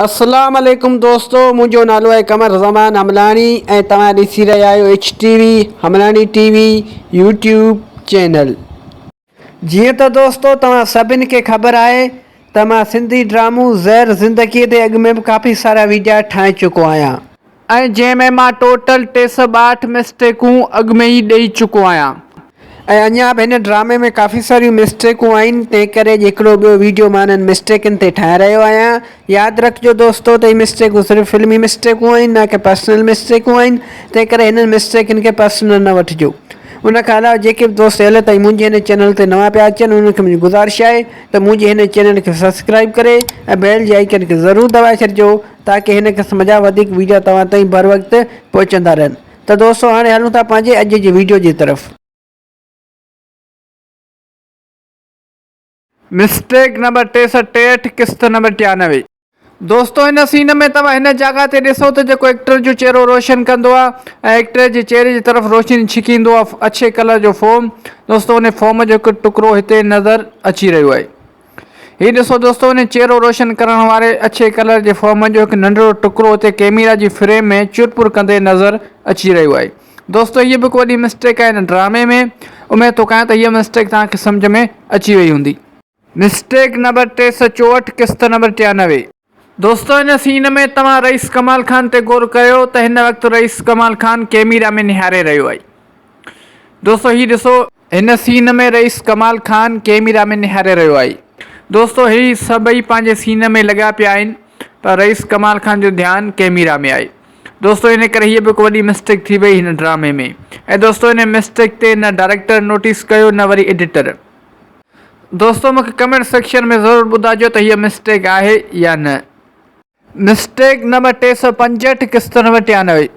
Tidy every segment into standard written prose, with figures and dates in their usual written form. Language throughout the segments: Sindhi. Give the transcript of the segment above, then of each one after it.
اسلام عليڪم دوستو منهنجو نالو آهي قمر زمان حملاڻي ۽ توهان ڏسي رهيا آهيو H T V Hamlani T V YouTube channel. جيئن ته دوستو توهان سڀن کي خبر آهي ته مان سنڌي ڊرامو زهر زندگي تي اڳ ۾ به ڪافي سارا ويڊيا ٺاهي چڪو آهيان. ۽ جنهن ۾ مان ٽوٽل 362 مسٽيڪون اڳ ۾ ئي ڏئي چڪو آهيان. ۽ اڃا به هن ڊرامي ۾ ڪافي ساريون مسٽيڪون آهن تنهن ڪري اڄ هڪڙو ٻيو ويڊيو مان انهن مسٽيڪن تي ٺاهي رهيو آهيان. ياد رکجو دوستو ته هي مسٽيڪون صرف فلمي مسٽيڪون آهن نه ڪي پرسنل مسٽيڪون آهن تنهن ڪري هنن مسٽيڪن کي پرسنل نه وٺجو. ان کان علاوه جيڪي به دوست هيل تائين منهنجي هن چينل تي نوان پيا اچن انهن کي منهنجي گذارش آهي ته منهنجي هن چينل کي سبسڪرائيب ڪري ۽ بيل جي آئيڪن کي ضرور دٻائي ڇڏجو تاڪه هن قسم جا وڌيڪ ويڊيا توهان تائين بروقت پهچندا رهن ته دوستو هاڻي هلون ٿا پنهنجي اڄ جي ويڊيو جي طرف. مسٽيڪ نمبر 363 قسط نمبر 93. دوستو هن سين ۾ توهان هن جاڳهه تي ڏسو ته جيڪو ايڪٽر جو چهرو روشن ڪندو آ ۽ ايڪٽر جي چهري جي طرف روشني ڇڪيندو آ اڇي ڪلر جو فوم دوستو ان فوم جو هڪ ٽڪرو هتي نظر اچي رهيو آهي. هي ڏسو دوستو ان چهرو روشن ڪرڻ واري اڇي ڪلر جي فوم جو هڪ ننڍڙو ٽڪرو اتي ڪيميرا جي فريم ۾ چرپر ڪندي نظر اچي رهيو آهي. دوستو هيء به هڪ وڏي مسٽيڪ آهي هن ڊرامي ۾ اميد ٿو ڪيان ته هيء مسٽيڪ توهان کي سمجهه ۾ اچي وئي هوندي. مسٽيڪ نمبر 364 قسط نمبر 93. دوستو هن سين ۾ توهان رئيس ڪمال خان تي غور ڪيو ته هن وقت رئيس ڪمال خان ڪيميرا ۾ نهاري رهيو آهي. دوستو هي ڏسو. هن سين ۾ رئيس ڪمال خان ڪيميرا ۾ نهاري رهيو آهي. دوستو هي سڀئي پنهنجي سين ۾ لڳا پيا آهن پر رئيس ڪمال خان جو ڌيان ڪيميرا ۾ آهي. دوستو ان ڪري هيء به هڪ وڏي مسٽيڪ ٿي وئي هن ڊرامي ۾ ۽ دوستو ان مسٽيڪ تي نه ڊائريڪٽر نوٽيس ڪيو نه وري ايڊيٽر. دوستو مونکي ڪمينٽ سيڪشن ۾ ضرور ٻڌائجو ته هيء مسٽيڪ آهي يا نه. مسٽيڪ نمبر 365 قسط نمبر 93.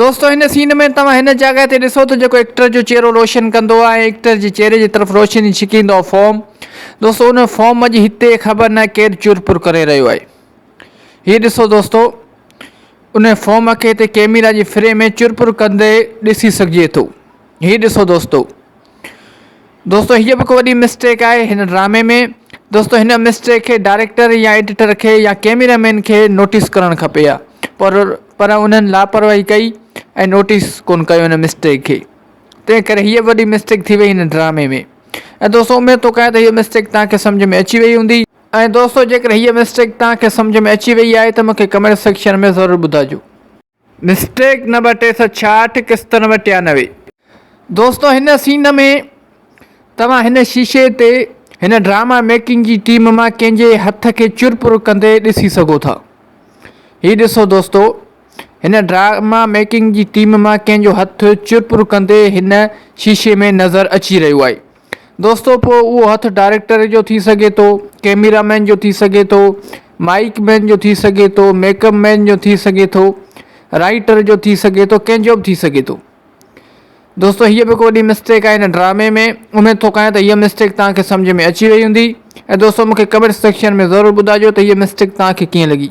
دوستو هن سين ۾ توهان هن جاڳهه تي ڏسو ته جيڪو ايڪٽر جو چهرو روشن ڪندو آهي ۽ ايڪٽر جي چهري جي طرف روشني ڇڪيندو آهي فوم دوستو ان فوم جي هتي خبر نه ڪير چرپر ڪري رهيو آهي هي ڏسو دوستو ان فوم کي هتي ڪيميرا جي فريم ۾ چرپر ڪندي ڏسي سگهجي ٿو هي ڏسو دوستو دوستو هيء به هڪ وڏي مسٽيڪ آهي هن ڊرامي ۾ دوستو هن مسٽيڪ کي ڊائريڪٽر يا ايڊيٽر کي يا ڪيميرا مين کي نوٽيس ڪرڻ کپي ها پر پر انهن لاپرواهي ڪئي ۽ نوٽيس ڪون ڪيو هن مسٽيڪ کي تنهن ڪري هيء وڏي مسٽيڪ ٿي وئي هن ڊرامي ۾ ۽ دوستو اميد ٿو ڪيان ته هيء مسٽيڪ توهان کي سمجھ ۾ اچي وئي هوندي ۽ دوستو جيڪڏهن هيء مسٽيڪ توهان کي سمجھ ۾ اچي وئي آهي ته مون کي ڪمينٽ سيڪشن ۾ ضرور ٻڌائجو. مسٽيڪ نمبر 366 قسط نمبر 93. دوستو هن سين ۾ توهان هن شيشي تي هن ڊراما ميڪنگ جي ٽيم مان ڪنهن جي هٿ کي چرپر ڪندي ڏسي سگهو ٿا. هي ڏسو دوستو هن ڊراما ميڪنگ جي ٽيم مان ڪنهن جو هٿ چرپر ڪندي هن شيشي ۾ نظر اچي رهيو آهي. دوستو پوء اهو هٿ ڊائريڪٽر جو ٿي سگهي ٿو، ڪيميرا مين جو ٿي سگهي ٿو، مائيڪ مين جو ٿي سگهي ٿو، ميڪ اپ مين جو ٿي سگهي ٿو، رائيٽر جو ٿي سگهي ٿو، ڪنهن جو به ٿي سگهي ٿو. دوستو هيء به هڪ وڏي مسٽيڪ آهي هن ڊرامي ۾ اميد ٿو ڪيان ته هيء مسٽيڪ توهان کي سمجهه ۾ اچي وئي هوندي ۽ دوستو مون کي ڪمينٽ سيڪشن ۾ ضرور ٻڌائجو ته هيء مسٽيڪ توهان کي ڪيئن لڳي.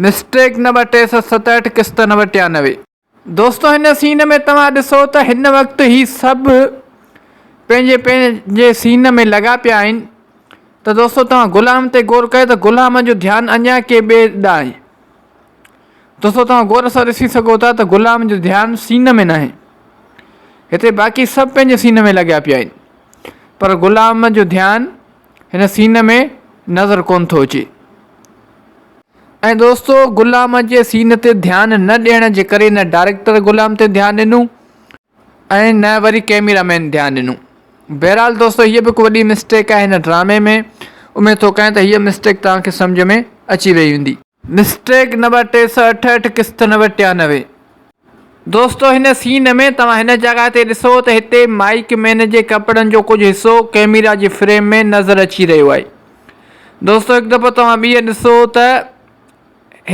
مسٽيڪ نمبر 367 قسط نمبر 93. دوستو هن سين ۾ توهان ڏسو ته هن وقت هي سڀ پنهنجي پنهنجي سين ۾ لڳا پيا آهن ته دوستو توهان غلام تي غور ڪيو ته غلام جو ڌيان اڃا ڪنهن ٻئي ڏانهن آهي. دوستو توهان غور سان ڏسي سگهو ٿا ته غلام جو ڌيان سين ۾ ناهي. هتي باقي سڀ پنهنجي سين ۾ لڳا پيا آهن پر غلام جو ڌيان هن سين ۾ نظر ڪونه ٿو اچي. ۽ دوستو غلام جي سين تي ڌيان نه ڏيڻ جي ڪري نه ڊائريڪٽر غلام تي ڌيان ڏنو ۽ نه وري ڪيميرا مين ڌيان ڏنو. بهرحال دوستو هيء به هڪ وڏي مسٽيڪ آهي هن ڊرامي ۾ اميد ٿو ڪيان ته هيء مسٽيڪ توهان کي سمجهه ۾ اچي وئي هوندي. مسٽيڪ نمبر 368 قسط نمبر 93. دوستو هن سين ۾ توهان هن جڳهه تي ڏسو ته هتي مائيڪ مين جي ڪپڙن جو ڪجهه حصو ڪيميرا جي فريم ۾ نظر اچي رهيو آهي. دوستو هڪ دفعو توهان ٻيهر ڏسو ته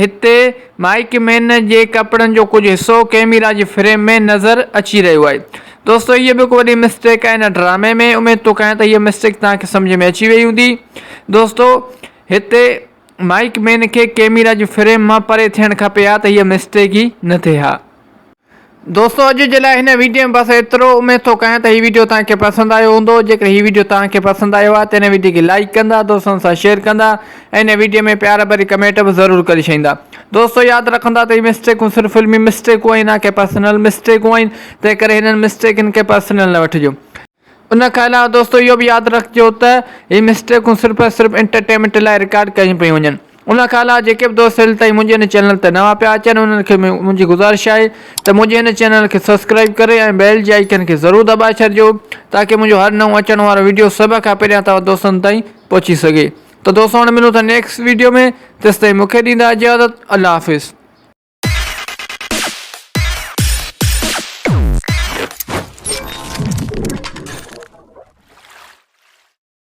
هتي مائيڪ مين جي ڪپڙن جو ڪجهه حصو ڪيميرا جي فريم ۾ نظر اچي رهيو آهي. دوستو هيء به هڪ وڏي مسٽيڪ آهي هن ڊرامي ۾ اميد ٿو ڪيان ته هيء مسٽيڪ توهان کي سمجهه ۾ اچي وئي هوندي. دوستو هتي مائيڪ مين کي ڪيميرا جي فريم مان پري ٿيڻ کپي ها ته هيء مسٽيڪ ئي نه ٿئي ها. دوستو اڄ جي لاء هن ويڊيو ۾ بس ايترو اميد ٿو ڪيان ته هي ويڊيو توهان کي پسند آيو هوندو جيڪڏهن هي ويڊيو توهان کي پسند آيو آهي ته هن ويڊيو کي لائيڪ ڪندا دوستن سان شيئر ڪندا ۽ هن ويڊيو ۾ پيار ڀري ڪمينٽ به ضرور ڪري ڇڏيندا دوستو ياد رکندا ته هي مسٽيڪون صرف فلمي مسٽيڪون آهن نه ڪي پرسنل مسٽيڪون آهن تنهن ڪري هنن مسٽيڪن کي پرسنل نه وٺجو ان کان علاوه دوستو اهو به ياد رکجو ته هي مسٽيڪون صرف ۽ صرف انٽرٽينمينٽ لاء رڪارڊ ڪيون پيون وڃن ان کان علاوه جيڪي به دوست هيل تائين منهنجي هن چينل تي نوان پيا اچن انهن کي منهنجي گذارش آهي ته منهنجي هن چينل کي سبسڪرائب ڪري ۽ بيل جي آئيڪن کي ضرور دٻائي ڇڏجو تاڪه منهنجو هر نئون اچڻ وارو ويڊيو سڀ کان پهريان توهان دوستن تائين پهچي سگهي ته دوستو هاڻي ملون ٿا نيڪسٽ ويڊيو ۾ تيستائين مونکي ڏيندا اجازت الله حافظ.